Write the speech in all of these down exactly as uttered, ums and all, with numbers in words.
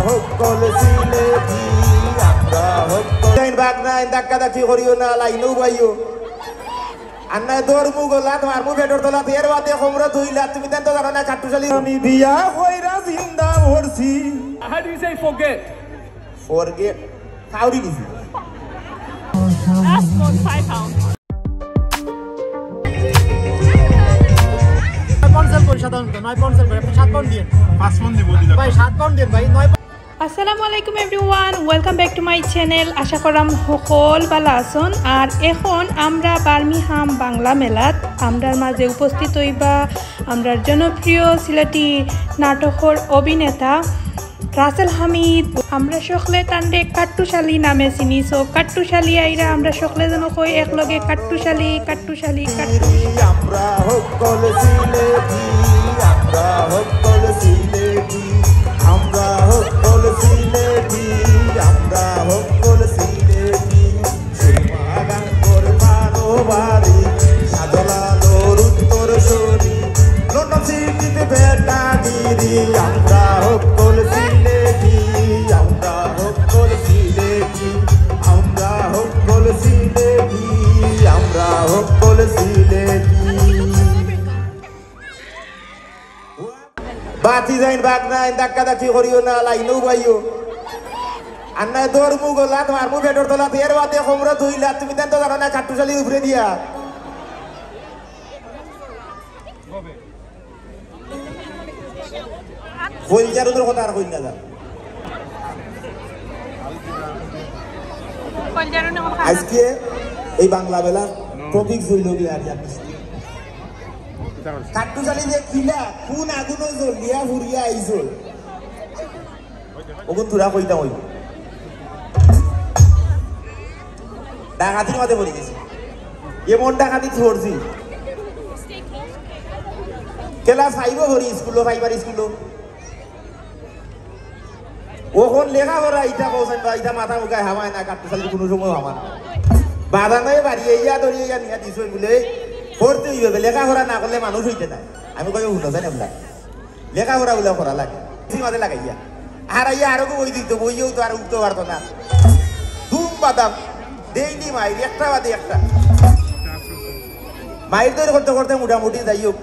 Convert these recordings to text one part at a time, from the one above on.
হক্কল সিলেটি, আমরা হক্কল। যাইন বাগ নাইন, ধাক্কা ধাক্কি করিও না, লাইনও বাইও। আর না দৌড় মুগো লাত মারমু পেটর তলাত, এর বাদে কমরো দুই লাত, তুমি তেন তো জানো না কাট্টুশালী। আমি বিয়া কইরা জিন্দা মরছি। How do you say forget? Forget? কাউরি গেছি। That's not five pounds. নয় পাউন্ড সেল করি সাধারণত, নয় পাউন্ড সেল করি। আপনি সাত পাউন্ড দিন। পাঁচ পাউন্ড দিব, দিলাম। ভাই, সাত পাউন্ড দিন ভাই, নয় পাউন্ড। আসসালামু আলাইকুম everyone, welcome back to my channel। আশা করাম হকল ভালা আছইন। আর এখন আমরা বার্মিংহাম বাংলা মেলাত আমরার মাঝে উপস্থিত অইবা আমরার জনপ্রিয় সিলেটি নাটকর অভিনেতা রাসেল হামিদ। আমরা সকলে তানরে কাট্টুশালী নামে চিনি। So কাট্টুশালী আইরা, আমরা সকলে যেন কই একলগে কাট্টুশালী, কাট্টুশালী, কাট্টু। আমরা হক্কল সিলেটি, আমরা হক্কল সিলেটি, আমরা হক্কল সিলেটি, আমরা হক্কল সিলেটি। সুরমা গাঙ্গর মারো বাড়ি, সাদলালোর উত্তর সরি, লন্ডন সিটিতে বেটাগিরি। আমরা হক্কল সিলেটি, আমরা হক্কল সিলেটি, আমরা হক্কল সিলেটি, আমরা হক্কল সিলেটি। বাতি যাইন বাগ নাইন, ধাক্কা ধাক্কি করিও না, লাইনও বাইও। আর না দৌড় মুগো লাত মারমু পেটর তলাত, এর বাদে কমরো দুই লাত, তুমি তেন তো জানো না কাট্টুশালী উপরে দিয়া। কইলজারুনর কথা আর কইন না যা। আজকে এই বাংলা মেলার টপিক হইল গিয়া আর জানিস নি? কাট্টুশালী যে কিলা, কোন আগুনো জ্বলিয়া ফুরিয়া আইছো? ওগুন তোরা কইতা হইব। ডাকাতির মাঝে পড়ি গেছি। এমন ডাকাতি ধরছি। ক্লাস ফাইভও পড়ি স্কুলো, প্রাইমারি স্কুলো। ওখান লেখাপড়া ইটা কৌশল বা ইটা মাথা মুখায় হামায় না, কাট্টুশালী কোনো সময় হামায় না। বাদামে বাড়িয়ে ইয়া ধরিয়ে ইয়া নিয়া দিছই বলে পড়তে হইবে, লেখাপড়া না করলে মানুষ হইতে নাই। আমি কই, "হুনো জানে বলা, লেখাপড়া বলে করা লাগে।" তুই মাঝে লাগাইয়া। আর আইয়া আরো কই দিত, বইয়েও তো আর উঠতে পারতো না। ধুম বাদাম, ডেইলি মাইর, একটা বাদে একটা। মাইর দৌড় করতে করতে মোটামুটি যাই হোক।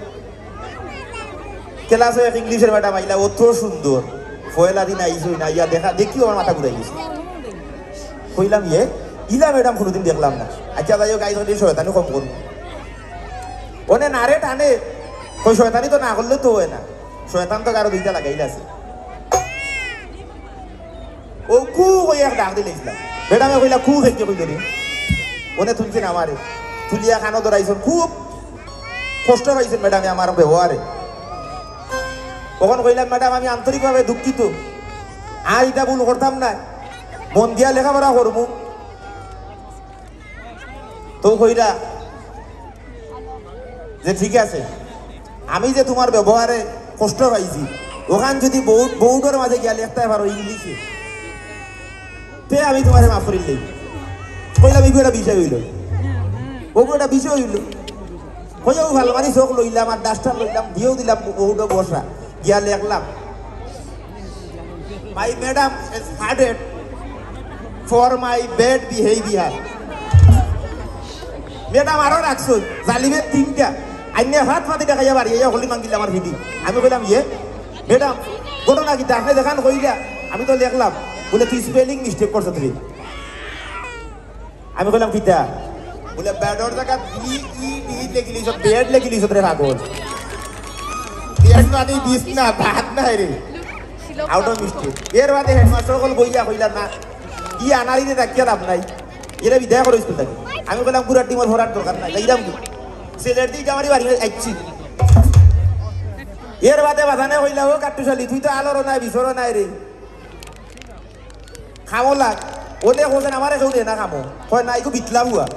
ক্লাসে এক ইংলিশের ম্যাডাম আইলা, অত সুন্দর। পয়লা দিন আইসই না, ইয়া দেখা, দেখিও আমার মাথা ঘুরাই গেছে। কইলাম, "ইয়ে, ইলা ম্যাডাম কোনোদিন দেখলাম না।" আচ্ছা, যাই হোক, আইজ হইলে শয়তানি কম করবো। ওনে নারে টানে, কই, "শয়তানি তো না করলে তো হয় না, শয়তান তো কারো দুইটা লাগাইল আছে।" ও কু কই এক ডাক দিলে ইসলাম। ম্যাডামে কইলা, "কু খেলকে কইল রে?" ওনে তুলছেন আমারে, তুলিয়া কানো ধরাইছেন, খুব কষ্ট পাইছেন ম্যাডামে আমার ব্যবহারে। তখন কইলাম, "ম্যাডাম, আমি আন্তরিকভাবে দুঃখিত, আর ইটা ভুল করতাম না, মন দিয়া লেখাপড়া করমু।" তো কইরা যে, "ঠিক আছে, আমি যে তোমার ব্যবহারে কষ্ট পাইছি, ওখান যদি বোর্ড, বোর্ডর মাঝে গিয়া লেখতে পারো ইংলিশে, তে আমি তোমারে মাফ করিলাই।" কইলাম, "এগু একটা বিষয় হইল, ওগু একটা বিষয় হইল।" কইয়াও ভালো মারি চোখ লইলাম আর ডাস্টার লইলাম, দিয়েও দিলাম বোর্ডও বসা, গিয়া লেখলাম, "My madam is headed for my bad behavior." Madam আরো রাখছো, জালিমের তিনটা। আইনে হাত মাতি দেখাইয়া বাড়ি, এই হলি মাঙ্গিল আমার ভিডি। আমি কইলাম, "ইয়ে, ম্যাডাম, ঘটনা কিতা? আপনি দেখান কইলা, আমি তো লেখলাম।" বলে, "তুই স্পেলিং মিস্টেক করছো তুই।" আমি কইলাম, "কিতা?" বলে, "ব্যাডর জাগাত বি ই ডি লেখিলিছ, ব্যাড লেখিলিছ রে পাগল। ব্যাড মানে বিষ না, ভাত নাই রে।" Out of mistake. এর বাদে হেডমাস্টার অকল বইয়া কইলা, "না, ই আনারিতে থাকিয়া লাভ নাই, এরে বিদায় করো স্কুল থাকি।" আমি কইলাম, "পুরা টিমর ফরার দরকার নাই, যাইলাম কি? ছেলের দিকে আমার বাড়ি আইছি।" এর বাদে বাজানে কইলা, "ও কাট্টুশালী, তুই তো আলোরও নাই, বিছরও নাই রে।" কামো লাগ। ওনে কইছেন, "আমারে কেউ দে না কামো।" কয়, "না, ইগু বিটলা বুয়া।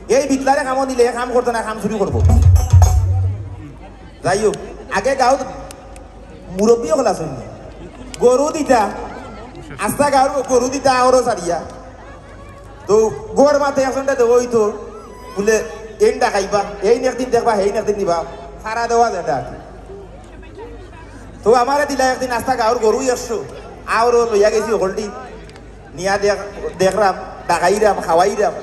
এই বিটলারে কামো নিলে কাম করতো না, কাম চুরি করবো।" যাই হোক, আগে গাঁওত মুরব্বী অকল আছইন না। গরু দিতা, আস্তা গাঁওর গরু দিতা, আওরও সারিয়া। তো গর মাতে একজনটা দেবো হইতো, বলে, "এইন ডাকাইবা, এইন একদিন দেখবা, এইন একদিন নিবা।" সারা দেওয়া যায় ডাক। তো আমারে দিলা একদিন আস্তা গাঁওর গরু একশো। আরো লইয়া গেছি হকলটি। নিয়া দেখ-, দেখরাম, ডাকাইরাম, খাওয়াইরাম।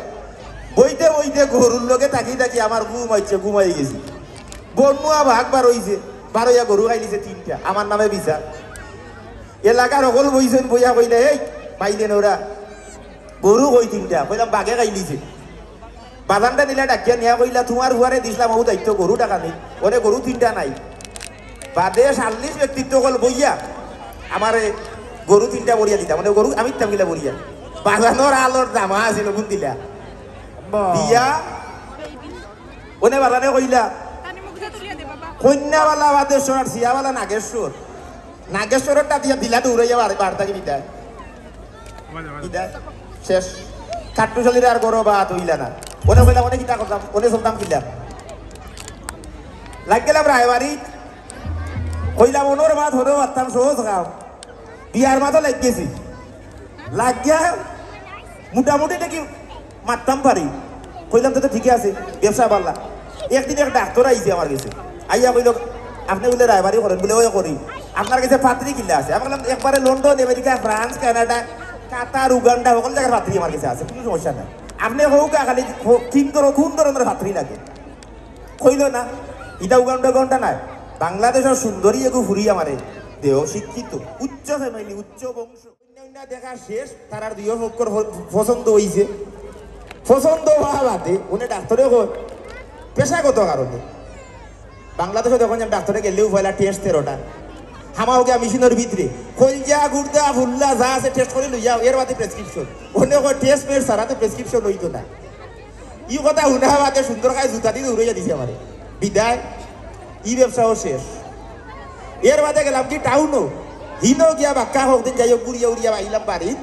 বইতে বইতে গরুর লগে থাকি থাকি আমার ঘুম আইছে, ঘুমাই গেছি। বন্যা বাঘ বার অইছে, বার অইয়া গরু খাইলিছে তিনটা, আমার নামে বিচার। এলাকার হকল বইছইন, বইয়া কইলা, "এই, মাইলে নোরা, গরু কই তিনটা?" কইলাম, "বাঘে খাইলিছে।" বাজানটা নিলা ডাকিয়া নিয়া কইলা, "তুমার ফুয়ারে দিছলাম অউ দায়িত্ব গরু ডাকানি, ওরে গরু তিনটা নাই।" বাদে চাল্লিশ ব্যক্তিত্ব অকল বইয়া আমারে গরু তিনটা বরিয়া দিতা, মানে গরু আমি দিতাম গিলা বরিয়া। বাজানর আলর জামা আছিল, গুন দিলা। বাহ। দিয়া, ওনে বাজানে কইলা, "কন্যাবালা বাদেশ্বর আর সিয়াবালা নাগেশ্বর।" নাগেশ্বররটা দিয়া দিলা দৌড়াইয়া বার-, বাড়ি থাকি বিদায়। বিদায়। শেষ। কাট্টুশালীর আর গরো বাত অইলা না। ওনে কইলাম, "ওনে কিতা করতাম? ওনে চলতাম কিলা?" লাগ গেলাম রায়বাড়ি। কইলাম, "ওনর বাত হনো মারতাম সহজ কাম।" বিয়ার মাতো লাগ গেছি। লাগিয়া মোটামুটি দেখি মারতাম পারি। কইলাম, "তো, তো ঠিকই আছে, ব্যবসা বালা।" একদিন এক ডাক্তার আইছে আমার গেছে, আইয়া কইল, "আপনে বুলে রায়বাড়ি করেন?" বুলে, "ওই করি।" "আপনার গেছে পাত্রী কিলা আছে?" আমি কইলাম, "একবারে লন্ডন, আমেরিকা, ফ্রান্স, কানাডা, কাতার, উগান্ডা, হকল জাগার পাত্রী আমার গেছে আছে, কুনু সমস্যা নাই। আপনে কউক্কা খালি ক-, কিন ধর-, কুন ধরনর পাত্রী লাগে?" কইল না, "ইটা উগান্ডা, উগান্ডা নায়, বাংলাদেশর সুন্দরী এগু ফুরি আমারে দেও, শিক্ষিত, উচ্চ family, উচ্চ বংশ।" অইন্যা দেখা শেষ, তারার দুইও পক্ষর প-, পছন্দ অইছে। পছন্দ অওয়া বাদে, উনি ডাক্তারে কয়, পেশাগত কারণে। বাংলাদেশো দেখইন যে ডাক্তারে গেলেউ পয়লা test তেরোটা। হামাও গিয়া মেশিনর ভিতরে, কইলজা, গুর্দা, ফুল্লা যা আছে test করি লইয়া, এর বাদে prescription। উনি কয়, "Test মেস্ট ছাড়া তো prescription অইতো না।" ই কথা হুনা বাদে সুন্দর খাই জুতা দি দৌড়াইয়া দিছে আমারে। বিদায়, ই ব্যবসাও শেষ। এর বাদে গেলাম কি টাউনো, হিনো গিয়া বাক্কা হকদিন যাই হোক ঘুরিয়া উড়িয়া আইলাম বাড়িত।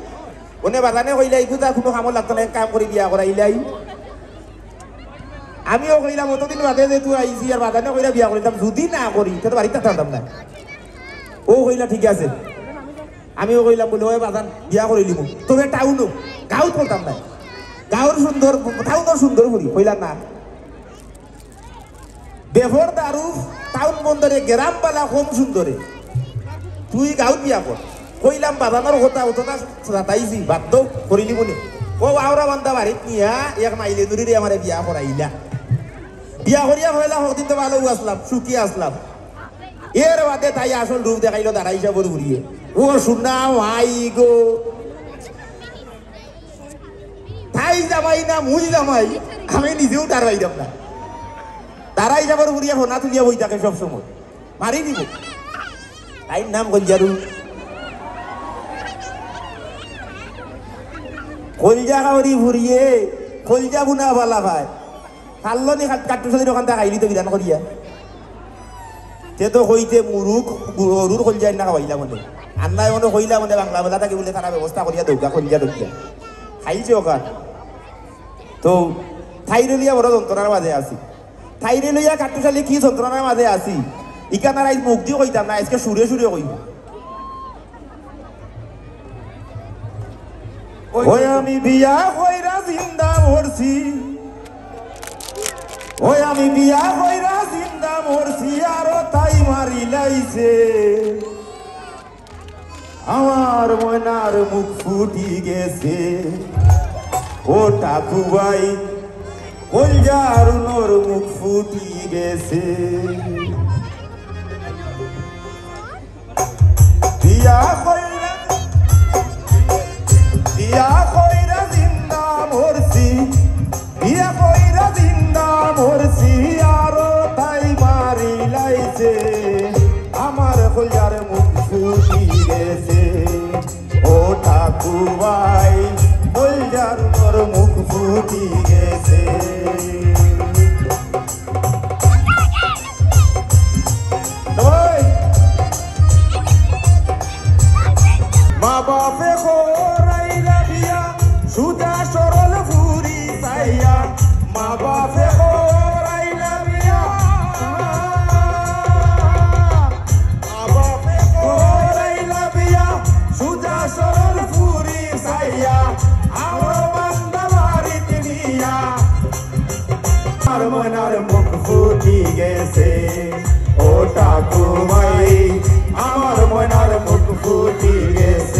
অনে বাজানে কইলা, "ইগু তো কুনু কামো লাগতো না, এক কাম করি বিয়া করাইলাই।" আমিও কইলাম, "অতদিন বাদে যে তুই আইছি আর বাজানে কইরা বিয়া করিতাম, যুদি না করি, তে তো বাড়িত থাকতাম পারতাম না।" ও কইলা, "ঠিক আছে।" আমিও কইলাম বুলে, "ওই বাজান, বিয়া করিলিমু, তবে টাউনো, গাঁওত করতাম না।" গাঁওর সুন্দর, টাউনর সুন্দর ফুরি, কইলা, "না।" বেফর দারু, টাউন বন্দরে, গ্রাম বালা কম সুন্দরে। তুই গাঁওত বিয়া কর। কইলাম, "বাজানর কথা অতো না, জাতাইছি, বাদ দেও, করিলিমুনে।" ও আওরা বান্দা বাড়িত নিয়া, এক মাইলে নুরিরে আমারে বিয়া করাইলা। বিয়া করিয়া কইলা, "হকদিন তো ভালো আছলাম, সুখী আছলাম।" এর বাদে তাই আসল রূপ দেখাইল দারাই সাবর ঘুরিয়ে। ও সোনা মাই গো, তাই জামাই না মুই জামাই, আমি নিজেও তার বাইরাম না। তারা হিসাবের বুড়িয়া ফোনা তুলিয়া বই থাকে সব সময়, মারি দিব। তাইর নাম কলজারু। কলজা খাওয়ারি ফুরিয়ে, কলজা বুনা বালা পায়। খাল্লো নি কাট্টু সাদির ওখান থেকে খাইলি তো বিধান করিয়া। তে তো কইতে মুরুখ গরুর কলজা না খাওয়াইলা মনে। আন্নায় মনে কইলা মনে বাংলা বেলা থাকি বলে তারা ব্যবস্থা করিয়া দৌকা কলজা দৌকা। খাইছে ওখান। তো তাইরে লইয়া বড় যন্ত্রণার মাঝে আছি। তাইরে লইয়া কাট্টুশালী কি যন্ত্রণার মাঝে আছি। ইখান আর আইজ মুখ দি কইতাম না, আইজকে সুরে সুরে কইব। ওই আমি বিয়া কইরা জিন্দা মরছি, ওই আমি বিয়া কইরা জিন্দা মরছি, আরো তাই মারি লাইছে। আমার ময়নার মুখ ফুটি গেছে, ও টাকু ভাই, কলজার উনর মুখ ফুটি গেছে। বিয়া কইরা, বিয়া কইরা জিন্দা মরছি, বিয়া কইরা জিন্দা মরছি, আরো তাই মারি লাইছে। আমার কলজার মুখ ফুটি গেছে, ও ঠাকু ভাই, কলজার তোর মুখ ফুটি গেছে। ওই! মা বাপে করাইলা বিয়া, সুজা সরল ফুরি চাইয়া। মা বাপে করাইলা বিয়া, মা বাপে করাইলা বিয়া, সুজা সরল ফুরি চাইয়া। আমার বান্দা বাড়িত নিয়া, আমার ময়নার মুখ ফুটি গেছে। ও ঠাকু ভাই, আমার ময়নার মুখ ফুটি গেছে।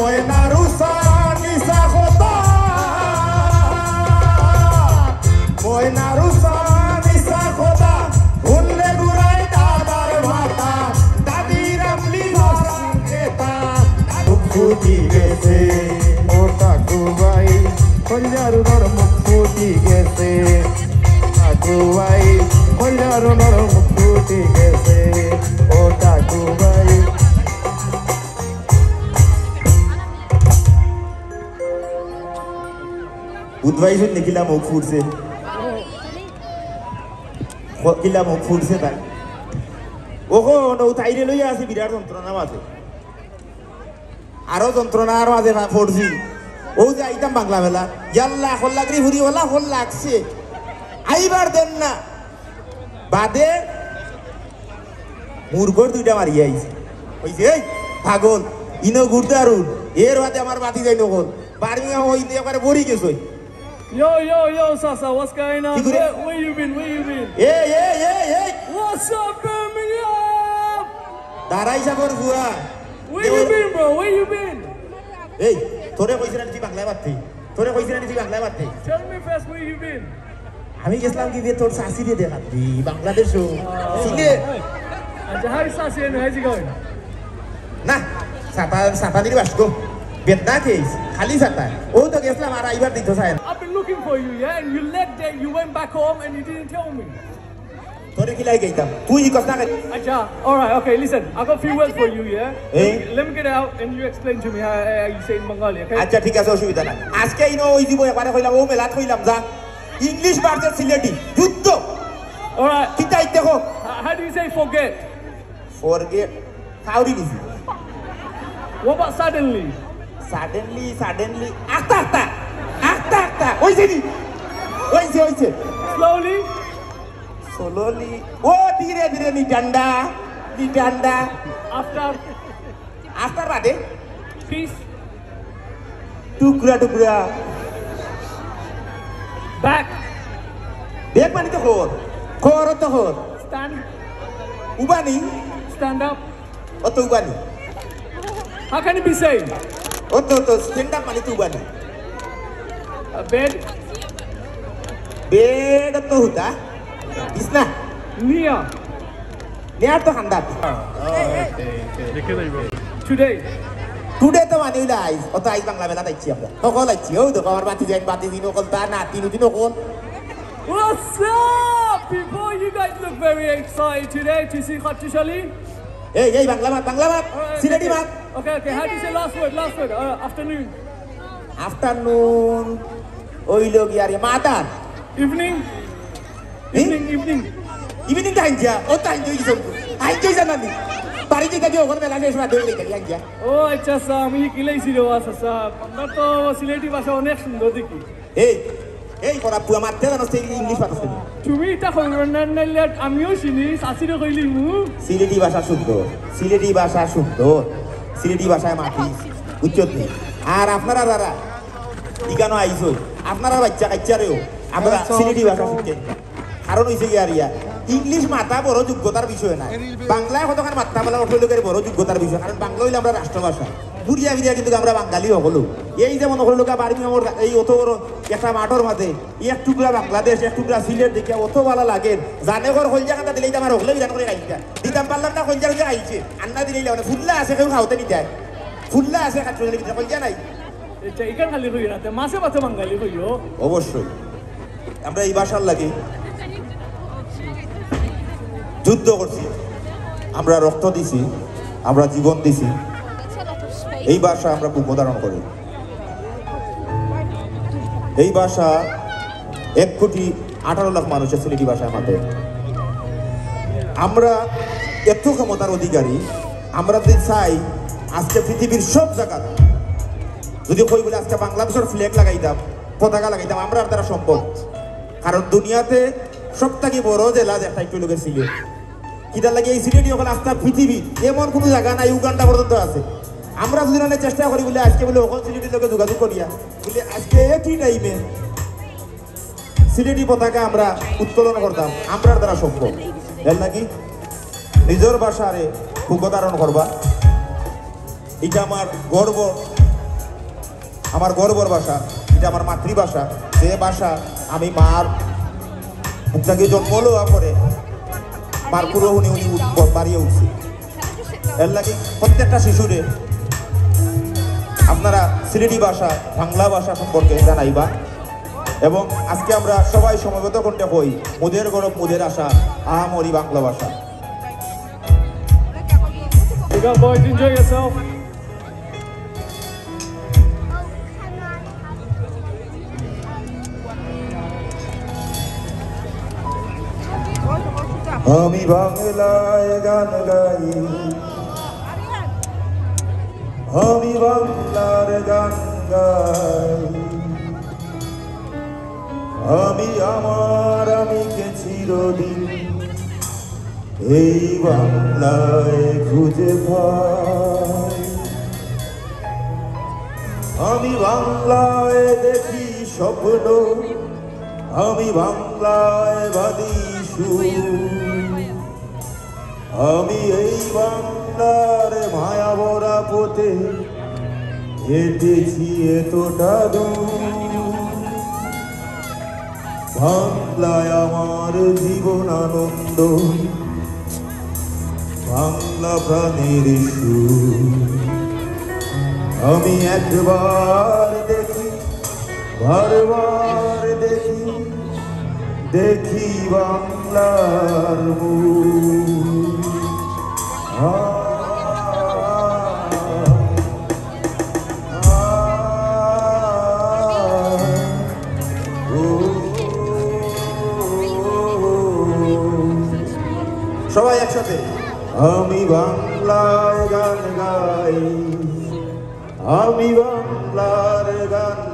ময়নার উষা মিছা কথা, ময়নার উষা মিছা কথা, হুনলে ঘুরায় দাদার মাথা, দাদির আমলি ধরা খেতা, মুখ ফুটি গেছে। ও টাকু ভাই, কইলার উনর মুখ ফুটি গেছে। টাকু ভাই, কইলার উনর মুখ ফুটি গেছে। ও টাকু ভাই। বুধবাই শুনলে কিলা মুখ ফুটছে। ক-, কিলা মুখ ফুটছে তাই। ওগো, নৌ তাইরে লইয়া আছে বিরাট যন্ত্রণা মাঝে। আরো যন্ত্রণার মাঝে ফা-, পড়ছি। ও যে আইতাম বাংলা মেলা, ইয়াল্লা, হল লাগরি ফুরি ওলা, হল লাগছে। আইবার দেন না। বাদে মুরগর দুইটা মারিয়া আইছে। কইছে, "এই পাগল, ইনো ঘুরতে আরুন।" এর বাদে আমার বাতি যাই নকল। বার্মিংহাম হইতে একবারে বড়ি গেছে। Yo, yo, yo, Sasa, what's going on? কি করে? Where, where you been? Where you been? এই, এই, এই, এই। What's up, Birmingham? দারাই সাগর ফুয়া। Where you been, bro? Where you been? এই, তোরে কইছি না তুই বাংলায় মাততে? তোরে কইছি না তুই বাংলায় মাততে? Tell me first, where you been? আমি গেছিলাম কি যে তোর চাচিরে দেখাতে, বাংলাদেশো। সিলেট। আচ্ছা, how is Sasi and how's it going? না, সাতা-, সাতানির বাস গো। বেদনা কেস, খালি সাতা। ও তো গেছিলাম আর আইবার দিত চায় না। I've been looking for you, yeah, and you left there, you went back home and you didn't tell me. তোরে কিলাই গেইতাম? তুই ই কথা কে- Acha, all right, okay, listen. I got a few words for you, yeah? Eh? Let me, let me get it out and you explain to me how, how you say in Bengali, okay? আচ্ছা, ঠিক আছে, অসুবিধা নাই। আজকে ইনো ওই দিব, একবারে কইলাম, ও মেলাত কইলাম, যা। English versus সিলেটি, যুদ্ধ। All right. কিতা ইতে কো? How, how do you say forget? Forget. কাউরি দিছি। What about suddenly? Suddenly, suddenly, আস্তা, আস্তা, আস্তা, আস্তা, ওইছে নি? ওইছে, ওইছে। Slowly? Slowly, ও ধীরে ধীরে, নিটান্ডা, নিটান্ডা। After? After বাদে? Piece? টুকরা টুকরা। Back? Back মানে তো খর, খর তো খর। Stand? উবানি? Stand up? অত উবানি। How can it be same? অত, অত, stand up মানে তো উবানি। A bed? Bed তো হুতা। বিছনা। নিয়া। নিয়ার তো খান্দাত। Today? Today তো মানে অইলো আইজ। অত আইজ বাংলা মেলাত আইছি আমরা। হকল আইছি। ও দেখো আমার বাতি যাইন, বাতি দিন হকল, তা না, তিন দিন হকল। What's up, people? You guys look very excited today to see Khattushali. এই, এই, বাংলা মাত, বাংলা মাত, সিলেটি মাত। Okay, okay, how do you say last word? Last word. Uh, afternoon. Afternoon, ওই লোক ইয়ারে, mother. Evening? Evening, evening. Evening তো হাইঞ্জা, ও তো হাইঞ্জা অইছে। হাইঞ্জা অইছে না নি? বাড়ি যেতে দিয়ে ওখানে মেলা শেষ মাত্র অইলে যাবি হাইঞ্জা। ও আচ্ছা, আচ্ছা, আমি কিলাইছি রে, আচ্ছা, আচ্ছা। আমরা তো সিলেটি ভাষা অনেক সুন্দর দেখি। এই, এই, করা পুয়া মারতে জানো, সেই ইংলিশ মারতে জানো। তুমি ইটা কইবে না, নাইলে আমিও চিনি, শাশুড়ি কইলি মু। সিলেটি ভাষা শুদ্ধ, সিলেটি ভাষা শুদ্ধ, সিলেটি ভাষায় মাতি, বুঝছো তুমি? আর আপনারা যারা ইখানো আইছো, আপনারা বাচ্চা কাচ্চারেও আমরা আচ্ছা, সিলেটি ভাষা আচ্ছা। শিখতে। কারণ হইছে গিয়া আর ইয়া, ইংলিশ মাতা বড় যোগ্যতার বিষয় না। বাংলায় কতখান মাত্তা বলা ওঠে লোকের বড় যোগ্যতার বিষয়, কারণ বাংলা হইলে আমরা রাষ্ট্রভাষা। ঘুরিয়া ফিরিয়া কিন্তু আমরা বাঙালি হকলউ। এই যেমন হকল লোকে বার্মিংহামর এই অত বড় একটা মাঠর মাঝে এক টুকরা বাংলাদেশ, এক টুকরা সিলেট দেখিয়া অত ভালা লাগে। জানে কর কলজা কাটা দিলেই তো আমার হকলে বিধান করে খাইতা। দিতাম পারলাম না, কলজা কলজা খাইছে। আন্না দিলেই মানে ফুল্লা আছে, কেউ খাওয়াতে নিতে হয়। ফুল্লা আছে, খাচ্ছ ভিতরে কলজা নাই। আচ্ছা, ইখান খালি কইও না, তে মাছে ভাতে বাঙালি কইও। অবশ্যই। আমরা এই ভাষার লাগি যুদ্ধ করছি, আমরা রক্ত দিছি, আমরা জীবন দিছি। এই ভাষা আমরা বুক ধারণ করি। এই ভাষা এক কোটি আঠারো লাখ মানুষের সিলেটি ভাষায় মাতে। আমরা এত ক্ষমতার অধিকারী, আমরা যদি চাই আজকে পৃথিবীর সব জায়গাত যদি কই বলে আজকে বাংলাদেশের ফ্ল্যাগ লাগাইতাম, পতাকা লাগাইতাম, আমরার দ্বারা সম্ভব। কারণ দুনিয়াতে সব থাকি বড় জেলা যেটা একটু লোকের সিলেট। কিতার লাগি এই সিলেটি হকল আস্তা পৃথিবী এমন কোনো জায়গা নাই, উগান্ডা পর্যন্ত আছে। আমরা যদি মানে চেষ্টা করি বলে আজকে বলে হকল সিলেটির লগে যোগাযোগ করিয়া বলে আজকে একই টাইমে সিলেটি পতাকা আমরা উত্তোলন করতাম, আমরার দ্বারা সম্ভব। এর লাগি নিজের ভাষারে বুক ধারণ করবা, এটা আমার গর্ব। আমার গর্বর ভাষা, এটা আমার মাতৃভাষা, যে ভাষা আমি মার বুক থাকি জন্ম লওয়া পরে মার কুলো হুনি হুনি উৎ-, বাড়িয়া উঠছি। এর লাগি প্রত্যেকটা শিশুরে আপনারা সিলেটি ভাষা, বাংলা ভাষা সম্পর্কে জানাইবা। এবং আজকে আমরা সবাই সমবেত কণ্ঠে কই, "মোদের গৌরব, মোদের আশা, আ মরি বাংলা ভাষা।" Big up, boys, enjoy yourself. আমি বাংলায় গান গাই, আমি বাংলার গান গাই, আমি আমার আমিকে চিরদিন এই বাংলায় খুঁজে পাই। আমি বাংলায় দেখি স্বপ্ন, আমি বাংলায় বাঁধি সুর। আমি এই বাংলার মায়া ভরা পথে হেঁটেছি এতটা দূর। বাংলায় আমার জীবন আনন্দ, বাংলা প্রাণের সুর। আমি একবার দেখি, বারবার দেখি, দেখি বাংলার মুখ। আ, আ, ও, সবাই একসাথে। আমি বাংলায় গান গাই, আমি বাংলার গান।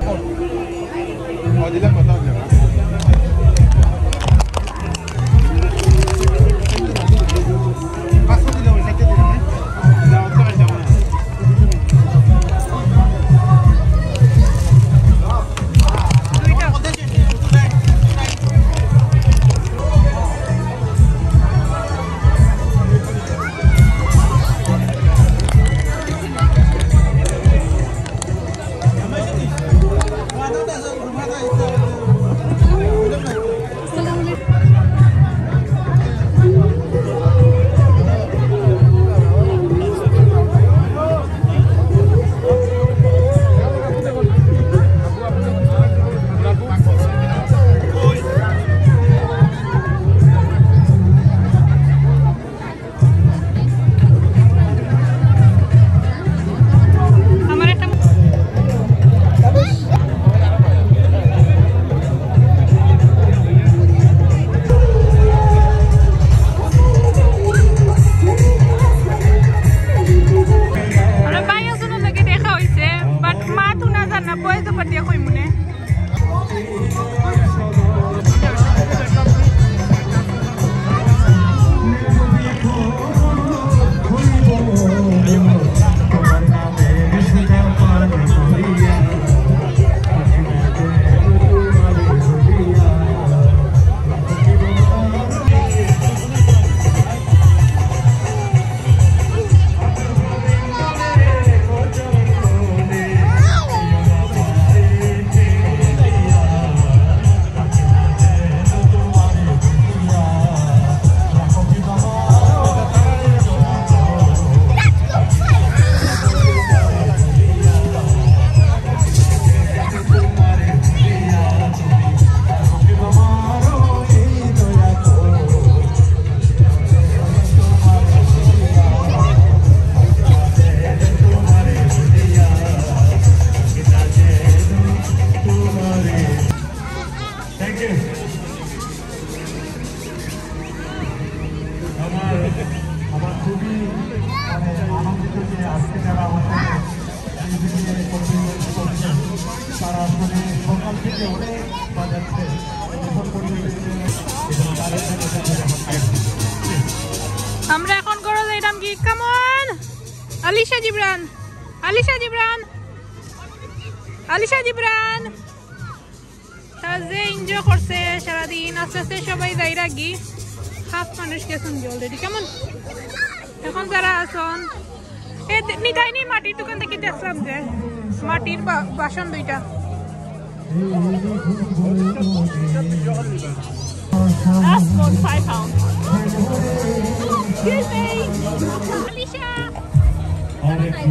আমরা ভাই একজনের লগে দেখা হইছে, but মাত হুনা যার না, voice over দিয়া কইমুনে। Thank you. আমার, আমার খুবই, মানে, আনন্দিত যে আজকে যারা আমাদের এই যে প্রতিযোগিতা করছে, তারা আসলে সকাল থেকে অনেক বাজাচ্ছে। আমরা এখন করো যাইতাম কি? Come on! আলিশা জিবরান, আলিশা জিবরান, আলিশা জিবরান। তারা যে enjoy করছে সারাদিন, আস্তে আস্তে সবাই যাইরাগি। Half মানুষ গেছইন already। কেমন? এখন যারা আছইন, এ, দে-, নিতাই নি মাটির দোকান থাকি দেখলাম যে। মাটির বা-, বাসন দুইটা। That's about five pounds. Excuse me. Alicia. Alicia.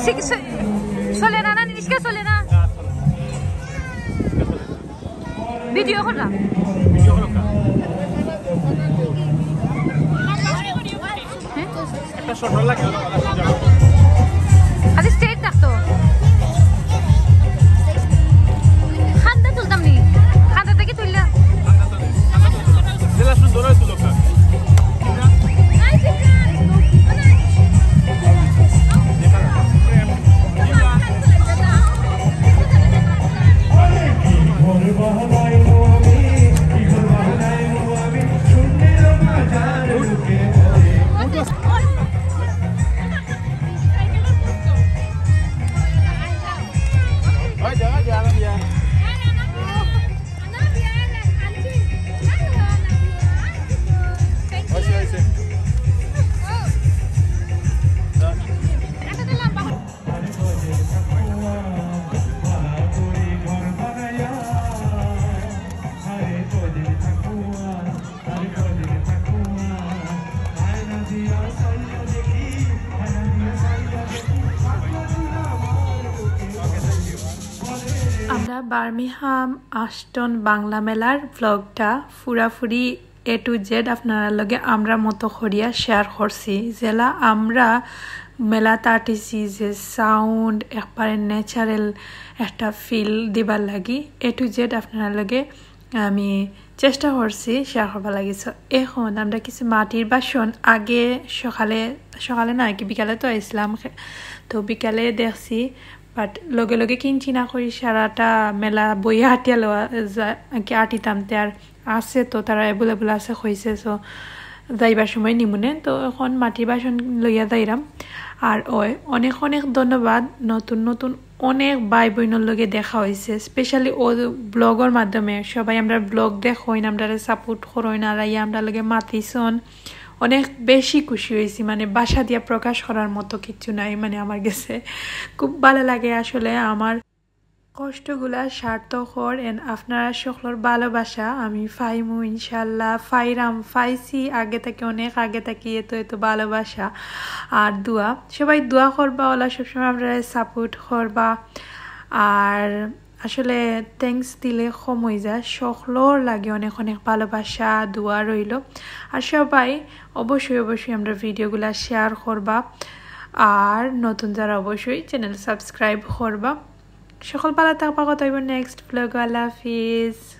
সে-, সে-, চলে না, না, রিক্সা চলে না। ভিডিও করলাম। হ্যাঁ? একটা শট লাগে। আরে স্ট্রেট থাকতো। খান্দা তুলতাম নি। খান্দা থেকে তুললাম। জেলা সুন্দর হয়েছিল ওটা। আমরা বার্মিংহাম আশটন বাংলা মেলার ভ্লগটা পুরাপুরি এ টু জেড আপনারার লগে আমরা মতো করিয়া শেয়ার করছি। যেলা আমরা মেলাত আটিছি, যে সাউন্ড, একবারে ন্যাচারাল একটা ফিল দিবার লাগি এ টু জেড আপনারার লগে আমি চেষ্টা করছি শেয়ার করবার লাগি। So, এখন আমরা কিছু মাটির বাসন আগে সকালে, সকালে না কি বিকালে তো আইসলাম, তো বিকালে দেখছি, বাট লগে লগে কিনছি না করি সারাটা মেলা বইয়া আটিয়া লওয়া যা-, কি আটিতাম তে আর আছে তো, তারা অ্যাভেলেবল আছে কইছে। So, যাইবার সময় নিমুনে, তো এখন মাটির বাসন লইয়া যাইরাম। আর ওই অনেক অনেক ধন্যবাদ নতুন নতুন অনেক ভাই বইনর লগে দেখা হইছে, স্পেশালি ও ব্লগর মাধ্যমে। সবাই আমরা ব্লগ দেখইন, আমরারে সাপোর্ট করইন, আর আইয়া আমরা লগে মাতিছন, অনেক বেশি খুশি হইছি। মানে, ভাষা দিয়া প্রকাশ করার মতো কিচ্ছু নাই, মানে, আমার গেছে খুব ভালো লাগে আসলে। আমার কষ্টগুলা সার্থক অর and আপনারা সকলর ভালোবাসা আমি পাইমু ইনশাল্লাহ, পাইরাম, পাইছি আগে থাকি, অনেক আগে থাকি এত এত ভালোবাসা আর দোয়া। সবাই দোয়া করবা, ওলা সবসময় আমরারে সাপোর্ট করবা। আর আসলে থ্যাঙ্কস দিলে কম হয়ে যায়, সকলর লাগি অনেক অনেক ভালোবাসা, দোয়া রইল। আর সবাই অবশ্যই অবশ্যই আমরা ভিডিওগুলা শেয়ার করবা, আর নতুন যারা অবশ্যই চ্যানেল সাবস্ক্রাইব করবা। সকল ভালো থাকবা, কথা হইব নেক্সট ব্লগ। আল্লাহ হাফিজ।